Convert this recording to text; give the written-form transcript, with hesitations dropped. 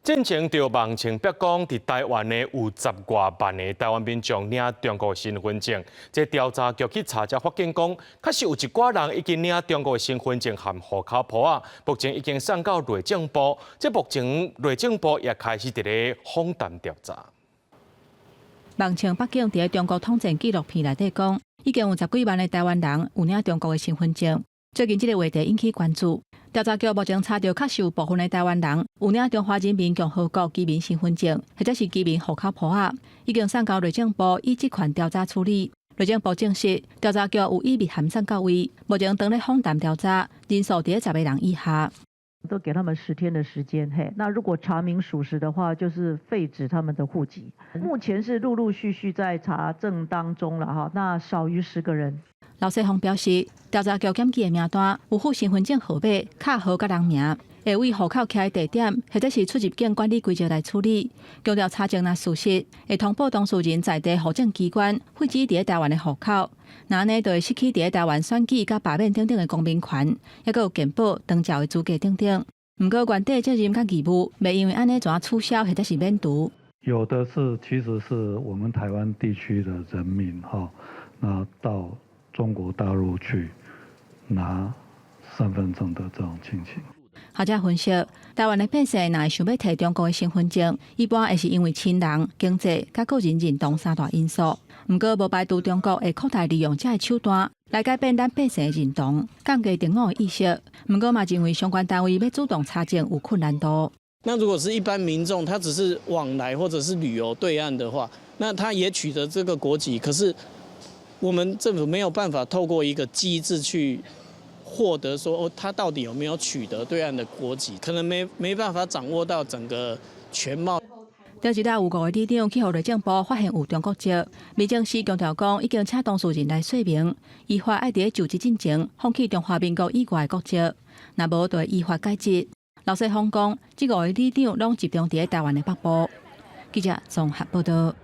進前著網穿白講，佇台灣呢有十外萬个台灣民眾領中國身份證。這調查局去查才發現講，確實有一寡人已經領中國身份證和戶口簿仔，目前已經送到內政部。這目前內政部也開始佇咧訪談調查。網穿北京佇咧中國統戰紀錄片內底講，已經有十幾萬个台灣人有領中國的身份證。最近這个話題引起關注，調查局目前查著確實有部分的台灣人有領中華人民共和國居民身份證，或者是居民戶口簿仔，已經送交內政部依職權調查處理。內政部證實，調查局有以密函送到位，目前正咧訪談調查，人數佇咧十个人以下。都給他們10天的時間，嘿，那如果查明屬實的話，就是廢止他們的戶籍。目前是陸陸續續在查證當中了，哈，那少於10個人。劉世宏表示，調查局檢舉的名單有附身份證號碼、卡號佮人名，會依戶口徛的地點或者是出入境管理規則來處理。強調查證若屬實，會通報當事人在地戶政機關廢止佇咧台灣的戶口，若按呢就會失去佇咧台灣選舉佮罷免等等的公民權，抑閣有健保、長照的資格等等。毋過原底責任佮義務，袂因為按呢就取消或者是免除。有的是，其實是我們台灣地區的人民，哈，那到中國大陸去拿身份證的這種情形。學者分析，台灣的百姓若會想欲提中國的身份證，一般會是因為親人、經濟佮個人認同三大因素。毋過，無排除中國會擴大利用這个手段來改變咱百姓的認同，降低自我的意識。毋過，嘛認為相關單位欲主動查證有困難度。那如果是一般民眾，他只是往來或者是旅遊對岸的話，那他也取得這個國籍，可是我們政府沒有辦法透過一個機制去獲得說，哦，他到底有沒有取得對岸的國籍，可能沒辦法掌握到整個全貌。頂一禮有五个里長去予內政部發現有中國籍，民政司強調講已經請當事人來說明，依法愛佇咧就職進前放棄中華民國以外的國籍，若無就會依法解職。劉世芳講，這五个里長攏集中佇咧台灣的北部。記者綜合報道。